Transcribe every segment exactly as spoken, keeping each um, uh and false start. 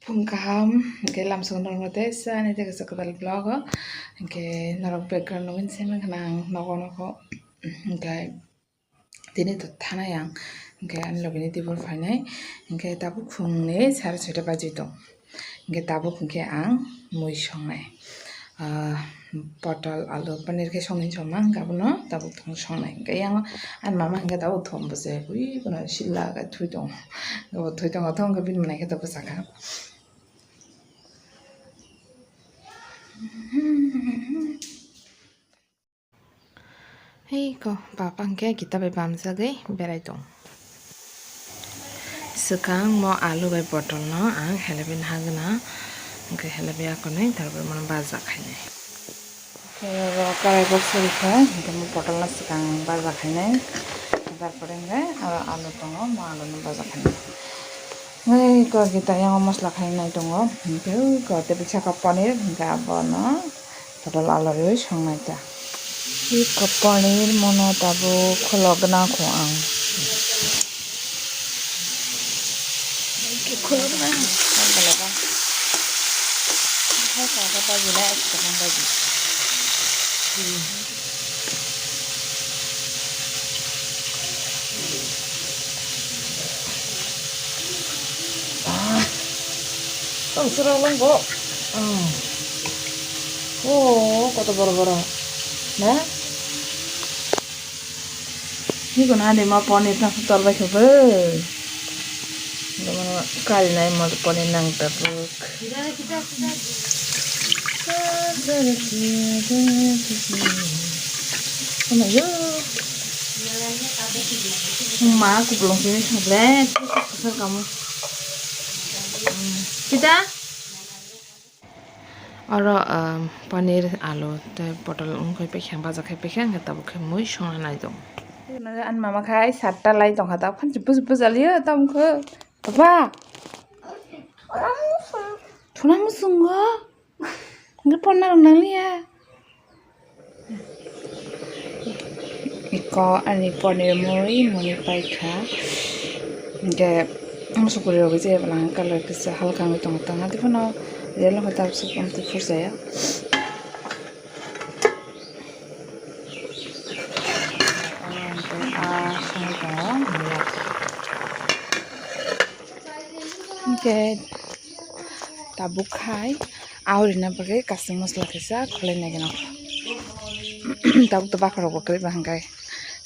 Phung kaham, hwnkhe lamsong norok tei sa ani tei kaisa kwtal vlog o, hwnkhe norok background nugwi se mankha ang nogo nogo, hwnkhe tini to thanai ang, hwnkhe ani logini tibur phainai, hwnkhe tabuk phungni sare soita baji tong, hwnkhe tabuk hwnkhe ang mui songnai. Ah, potol, alu, paneer khe songni songma hwnkhe abono tabuk thung songnai. Hwnkhe yang ani mama hwnkhe tabuk thum bwsai bui bono sila khe thui tongo. Bo thui tongo, thung khe bini mwnai khe tabuk sakha. Hei ko papa hwnkhe kita bai bamjagwi berai tong. Swkang mo alu bai potol no ang helebi nahagwna, hwnkhe helebi akonwi tarpore mono baja khainai. Khe oro karai box rikha, hwnkhe mo potol no swkang baja khainai, tarpore hwnkhe aro alu tongo, mo alu no baja khainai. Hei ko kita yang mosla khainai tongo, hwnkhe ko tei saka paneer, hwnkhe abono. Total alu rwi songnai ta. Iko paneer mono tabuk khulogna kho ang. Iko khulogna. Hai kaka baji na ekdom baji. Ah, tong sura lang bo. Oh. Oh, kota boro boro. Na? Ni ko na de ma poni ta tor bai kho be. Kari nai mo poni nang ta buk. Ano yo. Ma kuplung sini sabre. Kusar kamu. Kita? Oro, um, paneer, alu, tei potol wngkhe paikha, baja khai paikha, hwnkhe tabuk khe mui songna nai tongo. Ani mama khai satta lai tongkha, tabuk khe buj-, bujalio, tamo khe. Papa! Thuna musungo? Hwnkhe porna rok nangliya? Iko ani paneer mui, mui paikha. Hwnkhe, musukuri rok je bwlang colour kisa halka wngwi tongo, tangma tei phano yellow hai tabuk se tong tei phuru chaya. Ah, songwi tongo, mui. Hwnkhe tabuk khai aurina bagwi kasing masla kaisa khwlai nai gwnang. Tabuk to bakhorok bo kwrwi ba hwnkhe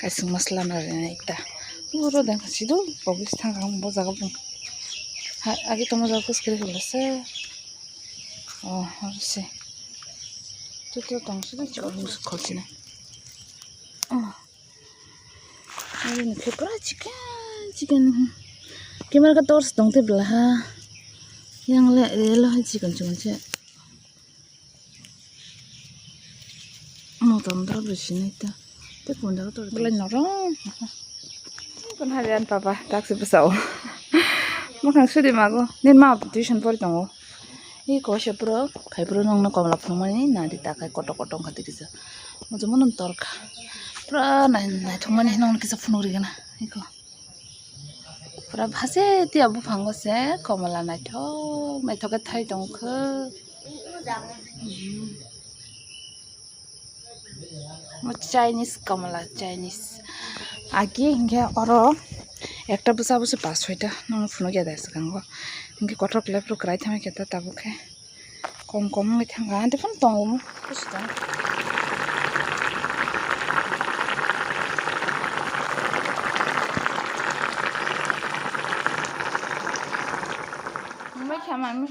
kasing masla no rinai ta. Uro dengkha sido pogis thang kha bo jaga bo. Ha, agi tongma jaga kus kwrwi hwlasa. Oh, oro se. Tutu tong sido chikon mus khol sina. Oh. Ari ni khe pura chicken, chicken. Camera ka torch tong te bwla ha. Yang le, le lo hai chicken chicken che. Mo tam dra bisi nai ta. Te punda ka tor. Bwla norom. Kon ha jan papa, tak se bwsao. Mo khang sudi mago. Nin ma tuition pori tongo. Iko se puro, khai puro nongno komla phunukmani nadi ta khai kotok kotok wngkha tei kisa. Muchungma nung torkha. Pura nai-, naithokmani nongno kisa phunuk rigana. Iko. Pura bhase tiya buphango se komla naithok, naithok khe thai tongkha. Chinese komla, Chinese. Agi hingke oro ekta bwsa bwswi pas soita nung phunukya da swkango. Hingke kotor khlai phuru kwrai thangma khe ta tabuk khe kom kom wngwi thangkha. Hante phano tongo. Nungbai kha mami.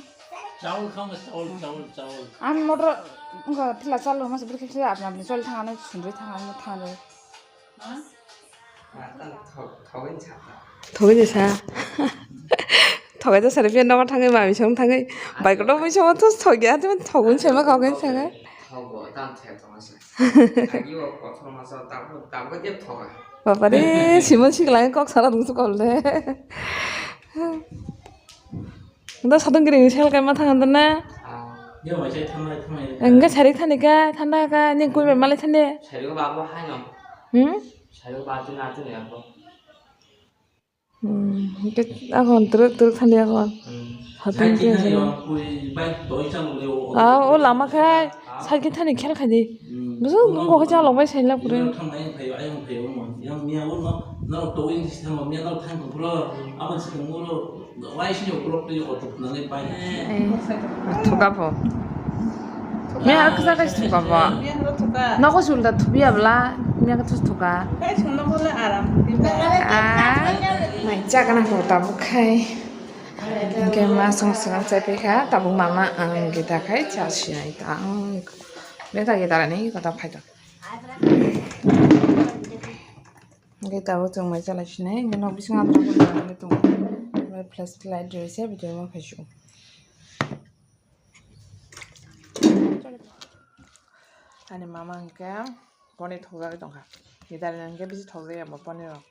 Chawal khama, chawal, chawal, chawal. Ang motor, wngkha thila chalo, masa bwrwi khe apni apni choli thangani, sundri thangani, thangani. Thogwi de sa. Thogwi de sa. Thogai to sari phiya nogo thangwi mami song thangwi. Bai koto mui song to thogya, to thogwi se ma kogwi sanga. Thogo, tam thek thoma se. Agi o kothor masa, tam, tam ko je thoga. Bapare, simon sikla kok sala dungsu kol de. Unda sadung giri sel kai ma thang anda na. Engga sari thani ka thanda ka ni kui be malai thande. Hmm? Sari ko babu na tu ya ko. Hmm, hwnkhe akhon twrwk twrwk thani akhon. Hmm. Hatong khe. Ah, o lama khai cycle thani khel khai di. Hmm. Busu bumbo khe chalok bai sai la pore. Yang miya o no, no to in this time, miya no thang ko bro. Aban se ko bro. Wai sini ukulok twi kotor nani pai. Eh, thuka pho. Miya kisa kai thuka pho. Miya ro thuka. Noko sulda thubi abla, miya kisa thuka. Kai sungno bole aram. Ah. Mai chakana ko tabuk khai. Hwnkhe ma song song chai pai kha, tabuk mama ang gita khai cha si ai ta. Ang beta gita ni kota phai ta. Hwnkhe tabuk chwng mai chalai sinai, hwnkhe nok bisingo adra phano nangwi tongo. Omo flashlight rwui se video ma phaisu. Ani mama hwnkhe ponir thokjagwi tongkha. Gidari hwnkhe bisi thokjakya bo ponir rok.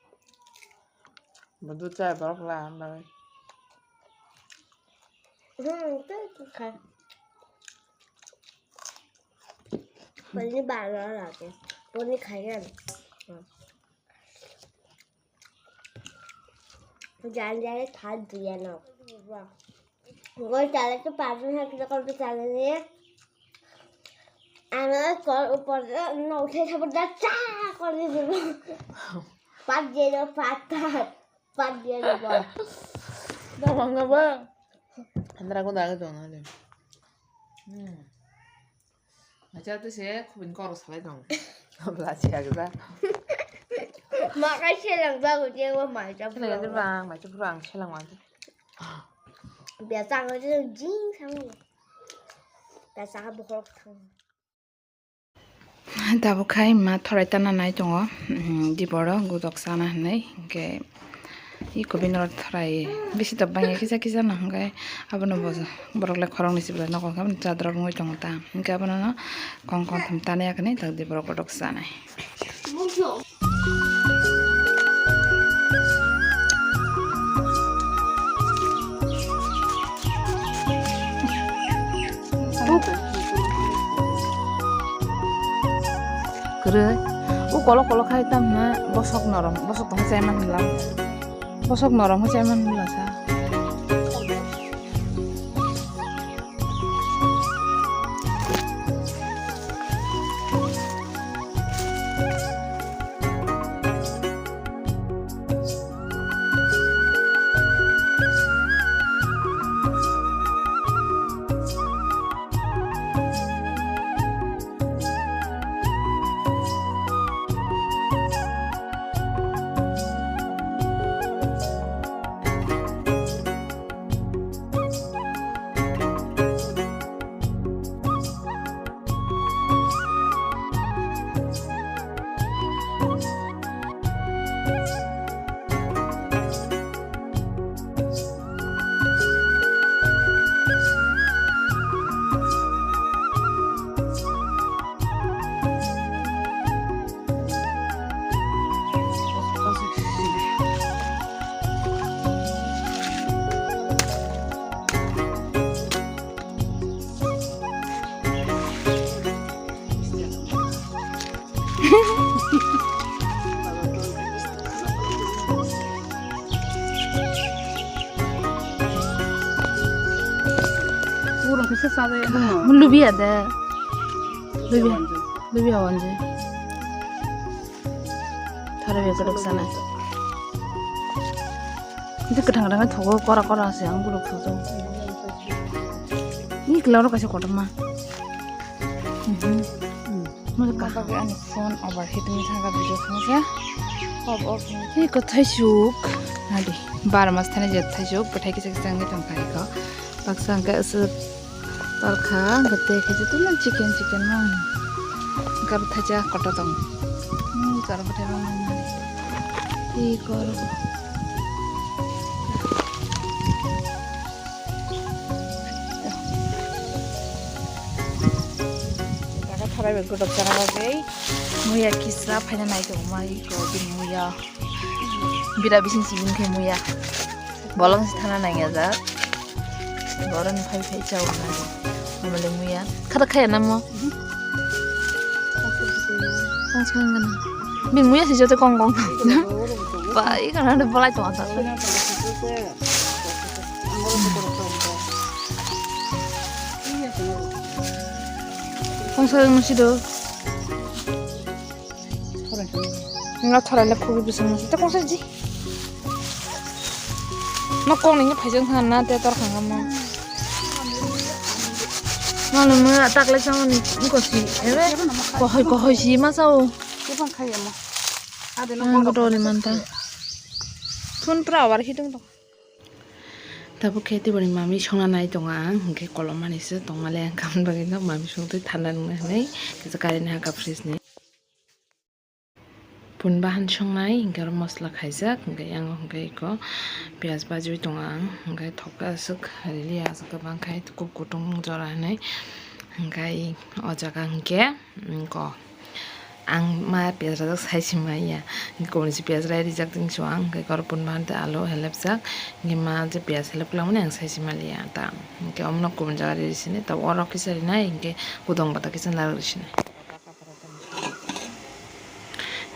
Bo dud chaya borok la hambai. Hmm, tei khai. Ponir bana lage. Ponir khai ani. Jani jani thar diya no. Gol chale to pasan hai kilo kol chale ni. Ano kol upor no uthai thabo da cha kol ni dibo. Pat je do pat tat. Pat je do pat. Da manga ba. Andra ko da ga jona le. Hmm. Acha to se khubin koro salai dong. Bla siya gda. Ma kai selang ba go je wa mai cha. Selang gda bang, mai cha bang selang wa. Bia cha go je jing sang. Bia cha ga bokhok thang. Tabuk khai ma thorai tana nai tongo. Hmm, di boro gudok sana hinui. Hwnkhe Iko bini oro thorai bisi dok bangya kisa kisa no hwnkhe abono bo borok le khoroknwi se belai nokhorkhe abono chadra wngwi tongo ta hwnkhe abono no kong kong thum tani yakni tak di borok kotok sanai. Kwrwi. O kolok kolok khai tamo hwnna bosok norom, bosok tongkhe chaiman hwnla. Bosok norom khe chaiman hwnla sa. Lubiya de. Lubiya. Lubiya wanje. Thara be kodok sana. Ini kadang-kadang thogo kora kora se ang buluk thogo. Ini kelaro kasih kotor mah. Mhm. Masa kah? Bagi anu phone overheating thangka video khangsa. Off off. Ini ko thaisuk. Nadi. Bar mas thani je thaisuk. Bethai kisa kisa ngi tong khai ko. Baksa hwnkhe aswk torkha, hwnkhe tei khe jotono chicken, chicken no hwnkhe abo thaisa kotor tongo. Hmm, chwla bwthai rok nang nang. Tei khe oro. Jaga tharai bai gotok chana bagwi muya kisa phaina nai tongo mai ko bini muya. Bira bising sibini khe muya. Bolong si thana nangya jak. Boroni phai phai chao nani. Amole muya. Khata khaya namo. Ang sangan. Bini muya si joto kong kong. Ba, i kana de bolai tongo ta. Kong sa musi do. Nga thorai le khubi bising musi. Te kong sa ji. No kong ni phaijang thang na te tor khang ma. Malo mo tak le chang ni ko si. Ebe kohoi kohoi si ma sao. Kebang khai amo. Ade no ang bono bono ni manta. Thun pra awar hidung to. Tabuk khe tiboni mami songna nai tongo ang, hwnkhe kolom mani se tongmale ang kamni bagwi no mami songtwi thanda nungna hinwi kisa current haka fridge ni. Pun bahan songnai hwnkhe oro mosla khaijak, hwnkhe yang hwnkhe eko piyaj bajwi tongo ang, hwnkhe thokta aswk rili aswk kwbang khai kuk kutung jora hinwi, hwnkhe o jaga hwnkhe. Ko ang ma piyaj rajak sai si maya. Kubun si piyaj rai rijak ting so ang, hwnkhe koro pun bahan tei alu helepjak. Hwnkhe ma je piyaj helep kwlangmani ang sai si maliya ta. Hwnkhe omono kubun jaga ri sini ta oro kisa rinai, hwnkhe kudong bata kisa narwk ri sini.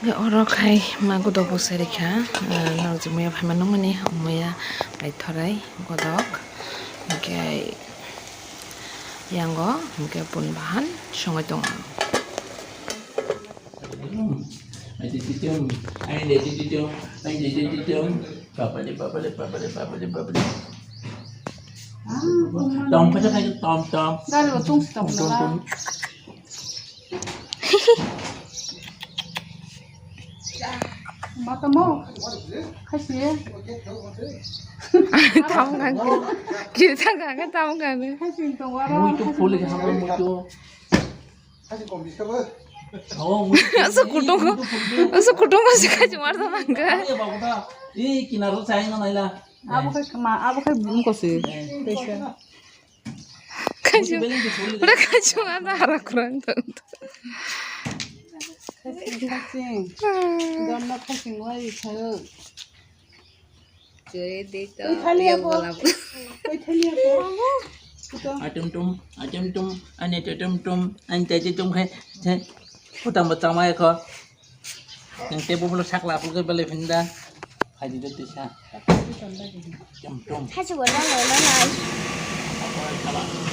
Hwnkhe oro khai ma kudok bo sai rikha, norok je muya phaima nukmani muya bai thorai kudok. Hwnkhe Yango hwnkhe pun bahan songwi tongo. Ai tititum, ai tititum, ai tititum. Papale, papale, papale, papale, papale. Tom, tom, tom, tom. Gari bo tungsi tom, tom, tom. Matamo. Khasi. Tam kang. Kita kang tam kang. Khasi to wara. Muitu phuli kha muitu. Khasi kom biskabo. Oh, muitu. Asa kutung. Asa kutung asa khasi warta nangka. Ayo babu ta. Ih, kinaro sayang na naila. Abo khai ma, abo khai bum kosi. Kaisa. Udah kaisa ada harap kurang tuh. Khasing, khasing. Gamla khasing wai thayo. Joi de to. Koi thali yang ako. Golap. Koi thali ako. Atum tum, atum tum, ane tum tum, ane tum khai. Utang batang mai ko. Yang tebo bolo sakla pulke bale phinda. Haji de tisa. Tum tum. Haji wala wala lai.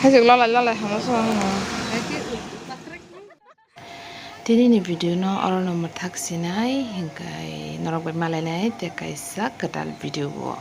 Haji lalai lalai hama so hama. Tini ni video no oro no mwthak sinai, hingkai norok bai malainai te kaisa kwtal video o.